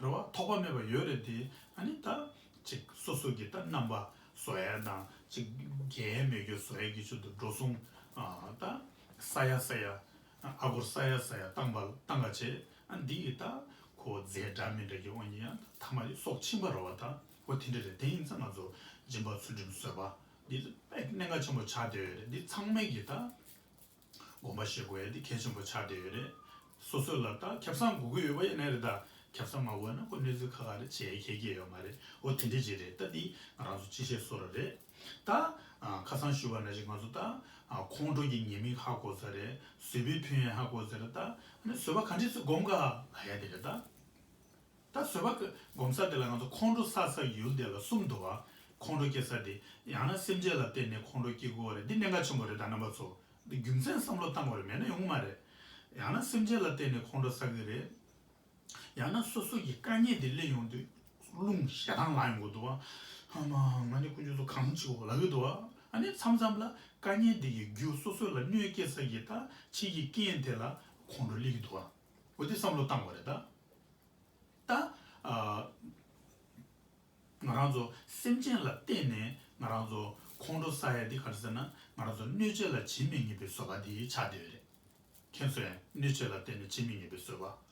རེད་བ། ཐོགས་པ་མེད་པ་ཡོད་རེད་དེ། ཨ་ནི་ད་ཅིག་སོ་སོ་གི་ད་རྣམ་པ་བཟོ་ཡ་དང་། ཅིག་དགེ་མི་དགེ་བཟོ་ཡ་གི་ཆེད་དུ་འགྲོ་སོང་ཨ་ད་ཟ་ཡ་ཟ་ཡ། ཨ་སྒོར་ཟ་ཡ་ཟ་ཡ་བཏང་པ་བཏང་ག་བྱས། ཨ་འདི་ཡི་ད་ཁོ་རྫས་འདྲ་མི་འདྲ་གི་དབང་གིས་ཡང་མཐའ་མ་དེ་སྲོག་ཕྱིན་པ་རེད་བ་ད། འོ་དེ་འདྲ་རེད། དེ་ཡིན་ཙང་ང་ཚོ་སྦྱིན་པ་ཚུལ་ཁྲིམས་བཟོད་པ་འདི་དཔེ་གནད་འགག་ཆེན་པོ་ཆགས་བསྡད་ཡོད་རེད། འདི་ཚང་མས་གི་ད་དགོངས་པ་བཞེས་དགོས་ཡ་འདི་གལ་ཆེན་པོ་ཆགས་བསྡད་ཡོད་རེད། སོ་སོ་ལ་ད་ཁེ་བཟང་དགོས་ཀྱི་ཡོད་པ་ཡིན་ན་རེད། ད་ཁེ་བཟང་མ་དགོས་ན་ཁོ་གནས་ཚུལ་ཁག་ཁག་རེད། བྱས་ཁྱད་ཀྱི་ཡོད་མ་རེད། འོ་དེ་འདྲ་ཅིག་རེད། ད་འདི་ང་རང་ཚོ་སྤྱི་བཤད་བཟོ་འདྲ་རེད། ད་ཨ་ཁ་སང་ཞུས་པ་ནང་བཞིན་ང་ཚོ་ད་ཨ་ཁོང་ཁྲོ་གི་ཉེས་དམིགས་ཧ་གོ་ས་རེད། བཟོད་པའི་ཕན་ཡོན་ཧ་གོ་ས་རེད། ད་ཨ་ནི་བཟོད་པ་ག་འདྲས་སེ་སྒོམ་ག་ལབ་ཡ་དེ་རེད་ད། ད་བཟོད་པ་སྒོམ་ས་དེ་ལ་ང་ཚོ་ཁོང་ཁྲོ་བསགས་ས་ཡུལ་དེ་ལ་གསུམ་འདུག་བ། ཁོང་ཁྲོ་སྐྱེ་ས་དེ་ཡང་ན་སེམས་ཅན་ལ་བརྟེན་ནས་ཁོང་ཁྲོ་སྐྱེ་དགོས་རེད། འདི་གནད་འགག་ཆེན་པོ་རེད། ད་རྣམ་པ་ཚོ་འདི་རྒྱུ་མཚན་བསམ་བློ་བཏང་དགོས་རེད། མེད་ན་ཡོང་གི་མ་རེད། ཡང་ན་སེམས་ཅན་ལ་བརྟེན་ནས་ཁོང་ཁྲོ་བསགས་ཀྱི་རེད། ཡང་ན་སོ་སོ་གི་དཀའ་ངལ་དེ་སླེབས་ཡོང་དུས་རླུང་ཞེ་སྡང་ལངས་ཡོང་གི་འདུག་བ། ཧ་མ་ང་ནི་དཀོན་མཆོག་གསུམ་གང་བྱེད་དགོས་ལབ་ཀྱི་འདུག་བ། ཨ་ནི་མཚམས་མཚམས་ལ་དཀའ་ངལ་དེ་གི་རྒྱུ་སོ་སོ་ལ་གནོད་སྐྱེལ་ས་གི་ད་ཕྱི་གི་རྐྱེན་དེ་ལ་ཁོང་ཁྲོ་སླེབས་ཀྱི་འདུག་བ། འོ་དེ་བསམ་བློ་བཏང་དགོས་རེད་ད། ད། ཨ། ང་རང་ཚོ་སེམས་ཅན་ལ་བརྟེན་ནས་ང་རང་ཚོ་ཁོང་ཁྲོ་བསགས་ཡ་འདི་ག་རེ་ཟེར་ན། ང་རང་ཚོ་གནོད་བྱེད་ལ་ཇི་མི་སྙམ་པའི་བཟོད་པ་འདི་ཆགས་བསྡད་ཡོད་རེད། མཁྱེན་སོང་ངས། གནོད་བྱེད་ལ་བརྟེན་ནས་ཇི་མི་སྙམ་པའི་བཟོད་པ།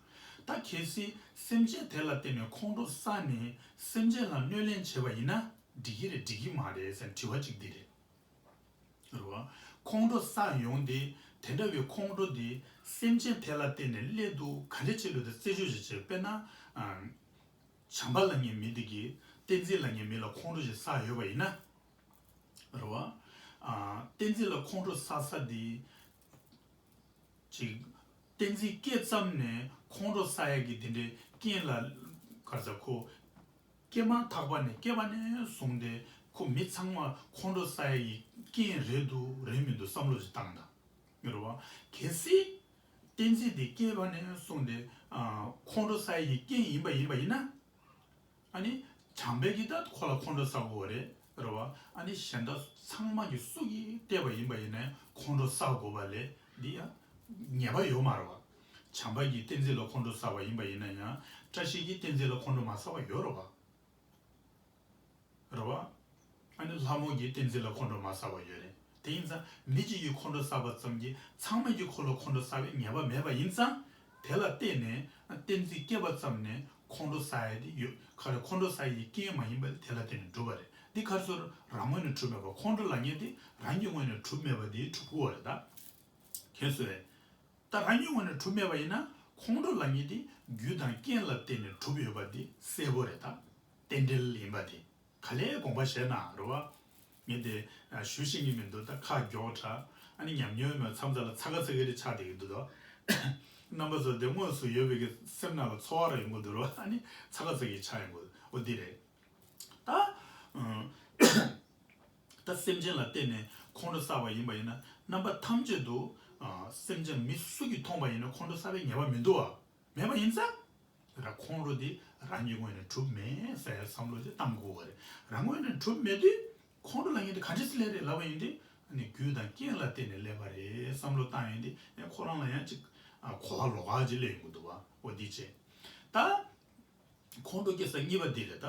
ད་གལ་སྲིད་སེམས་ཅན་དེ་ལ་བརྟེན་ནས་ཁོང་ཁྲོ་བསགས་ནས་སེམས་ཅན་ལ་གནོད་ལན་བྱས་པ་ཡིན་ན་འགྲིག་གི་རེད་འགྲིག་གི་མ་རེད་ཟེར་དྲི་བ་གཅིག་འདི་རེད། རེད་བ། ཁོང་ཁྲོ་བསགས་ཡོང་དེ། དེ་འདྲ་བའི་ཁོང་ཁྲོ་དེ་སེམས་ཅན་དེ་ལ་བརྟེན་ནས་སླེབས་འདུག་ག་འདྲ་བྱེད་ལུགས་དེ་རྩད་གཅོད་བྱེད་བྱེད། དཔེར་ན། ཨ། བྱམས་པ་ལབ་མཁན་མི་དེ་གིས་བསྟན་འཛིན་ལབ་མཁན་མི་ལ་ཁོང་ཁྲོ་ཞིག་བསགས་ཡོད་པ་ཡིན་ན། རེད་བ། ཨ། བསྟན་འཛིན་ལ་ཁོང་ཁྲོ་ཟ་ས་དེ། ཅིག་བསྟན་འཛིན་སྐྱེས་ཙམ་ནས་ཁོང་ཁྲོ་ཟ་ཡ་གི་དེ་འདྲའི་རྐྱེན་ལ། ག་རེ་ཟེར། ཁོ་སྐྱེས་མ་ཐག་པ་ནས་སྐྱེས་པ་ནས་བཟུང་སྟེ་ཁོ་མི་ཚང་མ་ཁོང་ཁྲོ་ཟ་ཡ་ཡི་རྐྱེན་རེད་འདུག་རེད་མི་འདུག་བསམ་བློ་ཞིག་བཏང་དང་། རེད་བ། གལ་སྲིད་བསྟན་འཛིན་དེ་སྐྱེས་པ་ནས་བཟུང་སྟེ། ཨ། ཁོང་ཁྲོ་ཟ་ཡ་ཡི་རྐྱེན་ཡིན་པ་ཡིན་པ་ཡིན་ན། ཨ་ནི་བྱམས་པས་ཀྱིས་ད་ཁོ་ལ་ཁོང་ཁྲོ་ཟ་དགོས་པ་རེད། རེད་བ། ཨ་ནི་གཞན་དག་ཚང་མ་གིས་སུ་གིས་བལྟས་པ་ཡིན་པ་ཡིན་ན་ཡང་ཁོང་ཁྲོ་ཟ་དགོས་པ་ལས་འདི་ཡང་ཉེས་པ་ཡོད་མ་རེད་བ། བྱམས་པ་གིས་བསྟན་འཛིན་ལ་ཁོང་ཁྲོ་ཟ་བ་ཡིན་པ་ཡིན་ན་ཡང་བཀྲ་ཤིས་ཀྱིས་བསྟན་འཛིན་ལ་ཁོང་ཁྲོ་མ་ཟ་བ་ཡོད་རེད་བ། རེད་བ། ཨ་ནི་ལྷ་མོ་གིས་བསྟན་འཛིན་ལ་ཁོང་ཁྲོ་མ་ཟ་བ་ཡོད་རེད། དེ་ཡིན་ཙང་མི་གཅིག་གིས་ཁོང་ཁྲོ་ཟ་བ་ཙམ་གྱིས་ཚང་མ་གིས་ཁོ་ལ་ཁོང་ཁྲོ་ཟ་བའི་ཉེས་པ་མེད་པ་ཡིན་ཙང་། དེ་ལ་བརྟེན་ནས་བསྟན་འཛིན་སྐྱེས་པ་ཙམ་ནས་ཁོང་ཁྲོ་ཟ་ཡ་དེ་ཡོད། ག་རེ། ཁོང་ཁྲོ་ཟ་ཡའི་རྐྱེན་མ་ཡིན་པ་དེ་ལ་བརྟེན་ནས་གྲུབ་པ་རེད། འདི་ག་རེ་ཟེར། རང་ངོས་ནས་གྲུབ་མེད་པ། ཁོང་ཁྲོ་ལབ་མཁན་དེ་རང་གི་ངོས་ནས་གྲུབ་མེད་པ་དེ་གྲུབ་དགོས་པ་རེད་ད། མཁྱེན་སོང་ངས། ད་རང་ཉིད་ངོས་ནས་གྲུབ་མེད་པ་ཡིན་ན་ཁོང་ཁྲོ་ལབ་མཁན་དེ་རྒྱུ་དང་རྐྱེན་ལ་བརྟེན་ནས་གྲུབ་ཡོད་པ་དེ་གསལ་པོ་རེད་ད། རྟེན་འབྲེལ་ཡིན་པ་དེ་ག་ལེར་དགོངས་པ་བཞེས་གནང་རེད་བ། ངས་དེ་ཞུ་ཤེས་ཀྱི་མི་འདུག་ད་ཁ་མགྱོགས་དྲགས། ཨ་ནི་ཉམས་མྱོང་མེད། མཚམས་མཚམས་ལ་ཚ་ག་ཚ་གི་རེ་ཆགས་བསྡད་ཀྱི་འདུག་ད། རྣམ་པ་ཚོ་དེ་དངོས་སུ་ཡོད་པའི་གི་སེམས་ནང་ལ་ཚོར་བ་ར་ཡོང་གི་འདུག་རེད་བ། ཨ་ནི་ཚ་ག་ཚ་གི་ཆགས་ཡོང་གི་འོ་འདི་རེད། ད། ཨ། ད་སེམས་ཅན་ལ་བརྟེན་ནས་ཁོང་ཁྲོ་ཟ་བ་ཡིན་པ་ཡིན་ན། རྣམ་པ་ཐམས་ཅད་དུ། ཨ། སེམས་ཅན་མི་སུ་གིས་མཐོང་པ་ཡིན་ན་ཁོང་ཁྲོ་ཟ་བའི་ཉེས་པ་མི་འདུག་བ། མེད་པ་ཡིན་ཙང་། ར། ཁོང་ཁྲོ་འདི་རང་གི་ངོས་ནས་གྲུབ་མེད་ཟེར་ཡ་བསམ་བློ་དེ་བཏང་དགོས་པ་རེད། རང་ངོས་ནས་གྲུབ་མེད་དུས་ཁོང་ཁྲོ་ལབ་མཁན་དེ་ག་འདྲ་སེ་སླེབས་རེད་ལབ་པ་ཡིན་དུས། ཨ་ནི་རྒྱུ་དང་རྐྱེན་ལ་བརྟེན་ནས་སླེབས་པ་རེད་བསམ་བློ་བཏང་ཡོང་དུས། ཨ། ཁོ་རང་ལ་ཡང་ཅིག་ཨ། གོ་བ་ལོགས་ཀ་ཅིག་སླེབས་ཡོང་གི་འདུག་བ། འོ་འདི་བྱས། ད། ཁོང་ཁྲོ་སྐྱེ་ས་གཉིས་པ་འདི་རེད་ད།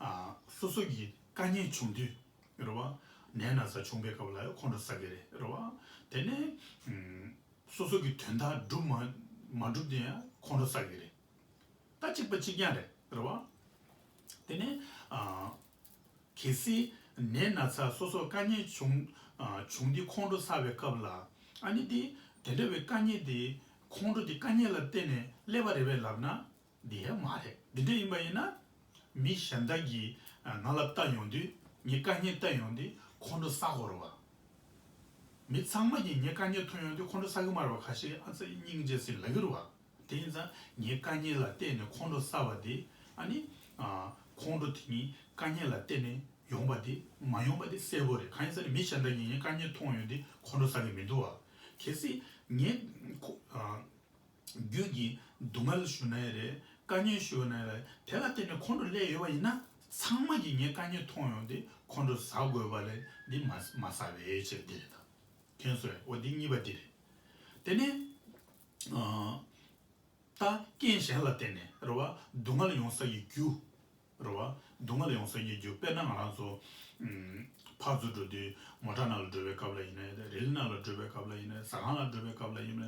ཨ། སོ་སོ་གི་དཀའ་ངལ་བྱུང་དུས། རེད་བ། ནད་ན་ཚ་བྱུང་པའི་སྐབས་ལ་ཡང་ཁོང་ཁྲོ་ཟ་གི་རེད། རེད་བ། དེ་ནས། ཨུམ། སོ་སོ་གི་དོན་དག་འགྲུབ་མ་མ་འགྲུབ་དུས་ཡང་ཁོང་ཁྲོ་ཟ་གི་རེད། ད་གཅིག་པ་གཅིག་རྐྱང་རེད། རེད་བ། དེ་ནས། ཨ། གལ་སྲིད་ནད་ན་ཚ་སོ་སོ་དཀའ་ངལ་བྱུང་། ཨ། བྱུང་དུས་ཁོང་ཁྲོ་ཟ་བའི་སྐབས་ལ། ཨ་ནི་དེ་དེ་འདྲ་བའི་དཀའ་ངལ་དེ། ཁོང་ཁྲོ་དེ་དཀའ་ངལ་ལ་བརྟེན་ནས་སླེབས་པ་རེད་པས་ལབ་ན། འདི་ཡང་མ་རེད། འདི་འདྲ་ཡིན་པ་ཡིན་ན། མི་གཞན་དག་གིས། ཨ། ང་ལ་ལྟ་ཡོང་དུས། ངའི་དཀའ་ངལ་ལྟ་ཡོང་དུས་ཁོང་ཁྲོ་ཟ་དགོས་རེད་བ། མི་ཚང་མ་གིས་ངའི་དཀའ་ངལ་མཐོང་ཡོང་དུས་ཁོང་ཁྲོ་ཟ་གི་མ་རེད་བ། ཁ་ཤས་ཨ་ཙི་སྙིང་རྗེ་ཟེར་ལབ་ཀྱི་རེད་བ། དེ་ཡིན་ཙང་ངའི་དཀའ་ངལ་ལ་བརྟེན་ནས་ཁོང་ཁྲོ་ཟ་བ་དེ། ཨ་ནི། ཨ། ཁོང་ཁྲོ་དེ་ཉིད་དཀའ་ངལ་ལ་བརྟེན་ནས་ཡོང་བ་དེ་མ་ཡོང་བ་དེ་གསལ་པོ་རེད། གང་ཡིན་ཟེར་ན་མི་གཞན་དག་གིས་ངའི་དཀའ་ངལ་མཐོང་ཡོང་དུས་ཁོང་ཁྲོ་ཟ་གི་མི་འདུག་བ། གལ་སྲིད་ངས་ཁོ། ཨ། རྒྱུ་གི་སྡུག་བསྔལ་ཞུ་ན་ཡང་རེད། དཀའ་ངལ་ཞུ་ན་ཡང་རེད། དེ་ལ་བརྟེན་ནས་ཁོང་ཁྲོ་སླེབས་ཡོད་པ་ཡིན་ན། ཚང་མ་གིས་ངའི་དཀའ་ངལ་མཐོང་ཡོང་དུས་ཁོང་ཁྲོ་ཟ་དགོས་པ་ལས་འདི་མ་མ་ཟ་བའི་ཕྱིར་འདི་རེད་ད། མཁྱེན་སོང་ངས། འོ་འདི་གཉིས་པ་འདི་རེད། དེ་ནས། ཨ། ད་རྐྱེན་གཞན་ལ་བརྟེན་ནས་རེད་བ། སྡུག་བསྔལ་ཡོང་ས་ཀྱི་རྒྱུ། རེད་བ། སྡུག་བསྔལ་ཡོང་ས་ཀྱི་རྒྱུ། དཔེར་ན་ང་རང་ཚོ། ཨུམ། ཕར་ཚུར་འགྲོ་དུས་མོ་ཊ་ནང་ལ་འགྲོ་བའི་སྐབས་ལ་ཡིན་ན་ཡང་རེད། རི་ལི་ནང་ལ་འགྲོ་བའི་སྐབས་ལ་ཡིན་ན། ཟ་ཁང་ལ་འགྲོ་བའི་སྐབས་ལ་ཡིན་ན།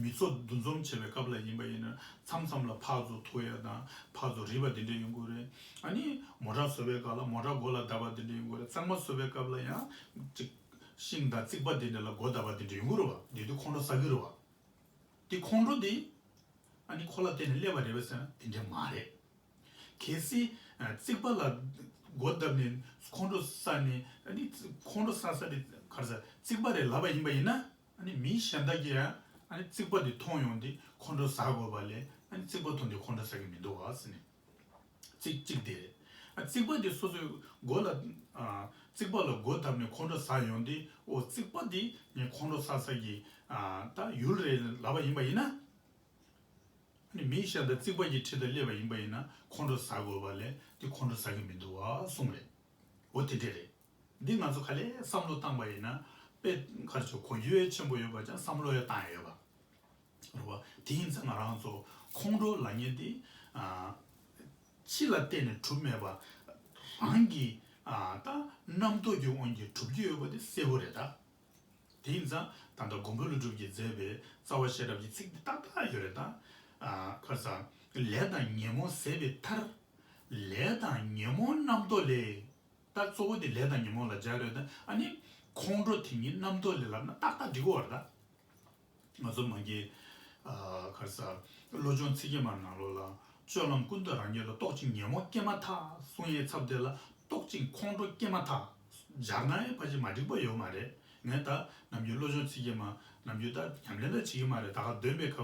མི་ཚོ་འདུ་འཛོམས་བྱེད་པའི་སྐབས་ལ་ཡིན་པ་ཡིན་ན། མཚམས་མཚམས་ལ་ཕར་ཚུར་ཐུག་ཡ་དང་ཕར་ཚུར་རིལ་བ་དེ་འདྲ་ཡོང་གི་རེད། ཨ་ནི་མོ་ཊ་བཟོ་བའི་སྐབས་ལ་མོ་ཊ་སྒོ་ལ་བརྡབ་པ་དེ་འདྲ་ཡོང་གི་རེད། གཙང་མ་བཟོ་བའི་སྐབས་ལ་ཡང་ཅིག་ཤིང་དང་རྩིག་པ་དེ་འདྲ་ལ་སྒོ་བརྡབ་པ་དེ་འདྲ་ཡོང་གི་རེད་བ། དེ་དུས་ཁོང་ཁྲོ་ཟ་གི་རེད་བ། དེ་ཁོང་ཁྲོ་དེ། ཨ་ནི་ཁོ་ལ་བརྟེན་ནས་སླེབས་པ་རེད་པས་ཟེར་ན་དེ་འདྲ་མ་རེད། གལ་སྲིད། ཨ། རྩིག་པ་ལ་སྒོ་བརྡབས་ནས་ཁོང་ཁྲོ་ཟ་ནས། ཨ་ནི་ཁོང་ཁྲོ་ཟ་ས་དེ་ག་རེ་ཟ། རྩིག་པ་རེད་ལབ་པ་ཡིན་པ་ཡིན་ན། ཨ་ནི་མི་གཞན་དག་གིས་ཡང་ཨ་ནི་རྩིག་པ་དེ་མཐོང་ཡོང་དུས་ཁོང་ཁྲོ་ཟ་དགོས་པ་ལས། ཨ་ནི་རྩིག་པ་མཐོང་དུས་ཁོང་ཁྲོ་ཟ་གི་མི་འདུག་བ་ཟེར་ནས། རྩིག་གཅིག་དེ་རེད། ཨ། རྩིག་པ་དེ་སོ་སོའི་མགོ་ལ། ཨ། རྩིག་པ་ལ་སྒོ་བརྡབས་ནས་ཁོང་ཁྲོ་ཟ་ཡོང་དུས། འོ་རྩིག་པ་དེ་ངས་ཁོང་ཁྲོ་ཟ་ས་ཀྱི། ཨ། ད་ཡུལ་རེད་ལབ་པ་ཡིན་པ་ཡིན་ན། ཨ་ནི་མི་གཞན་དག་རྩིག་པ་གི་འཁྲིས་དུ་སླེབས་པ་ཡིན་པ་ཡིན་ན་ཁོང་ཁྲོ་ཟ་དགོས་པ་ལས་དེ་ཁོང་ཁྲོ་ཟ་གི་མི་འདུག་བ་གསུངས་རེད། འོ་དེ་འདྲ་རེད། འདི་ང་ཚོ་ག་ལེར་བསམ་བློ་བཏང་པ་ཡིན་ན། དཔེ་ག་རེ་ཆོ་གོ་རྒྱུ་ཆེན་པོ་ཡོད་པ་ཅང་བསམ་བློ་ཡང་བཏང་ཡ་ཡོད་པ། རེད་བ། དེ་ཡིན་ཙང་ང་རང་ཚོ་ཁོང་ཁྲོ་ལབ་མཁན་དེ། ཨ། ཕྱི་ལ་བལྟས་ནས་གྲུབ་མེད་པ། རང་གི། ཨ། ད་རྣམ་རྟོག་གི་དབང་གིས་གྲུབ་ཀྱི་ཡོད་པ་དེ་གསལ་པོ་རེད་ད། དེ་ཡིན་ཙང་ད་ལྟ་མགོན་པོ་ཀླུ་སྒྲུབ་ཀྱིས་མཛད་པའི་རྩ་བ་ཤེས་རབ་ཀྱི་ཚིག་འདི་ཏག་ཏག་ཡོད་རེད་ད། ཨ། ག་རེ་ཟ། ལས་དང་ཉོན་མོངས་ཟད་པའི་མཐར། ལས་དང་ཉོན་མོངས་རྣམ་རྟོག་ལས། ད་གཙོ་བོ་དེ་ལས་དང་ཉོན་མོངས་ལ་སྦྱར་ཡོད་ད། ཨ་ནི་ཁོང་ཁྲོ་དེ་ཉིད་རྣམ་རྟོག་ལས་ལབ་ན་ཏག་ཏག་འགྲིག་གི་ཡོད་རེད་ད། ང་ཚོ་མ་གི། ཨ། ག་རེ་ཟ། བློ་སྦྱོང་ཚིག་བརྒྱད་མའི་ནང་ལོགས་ལ། སྤྱོད་ལམ་ཀུན་ཏུ་རང་རྒྱལ་ལ། རྟོག་ཅིང་ཉོན་མོངས་སྐྱེས་མ་ཐག་གསུང་ཡའི་ཚབ་དེ་ལ་རྟོག་ཅིང་ཁོང་ཁྲོ་སྐྱེས་མ་ཐག་སྦྱར་ན་ཡང་ཕལ་ཆེར་མ་འགྲིག་པ་ཡོད་མ་རེད། ངས་ད་ནམ་རྒྱུན་སློབ་སྦྱོང་བྱེད་ཀྱི་མ། ནམ་རྒྱུན་ད་ཉམས་ལེན་ད་བྱེད་ཀྱི་མ་རེད། ད་ག་འདོན་པའི་སྐབས་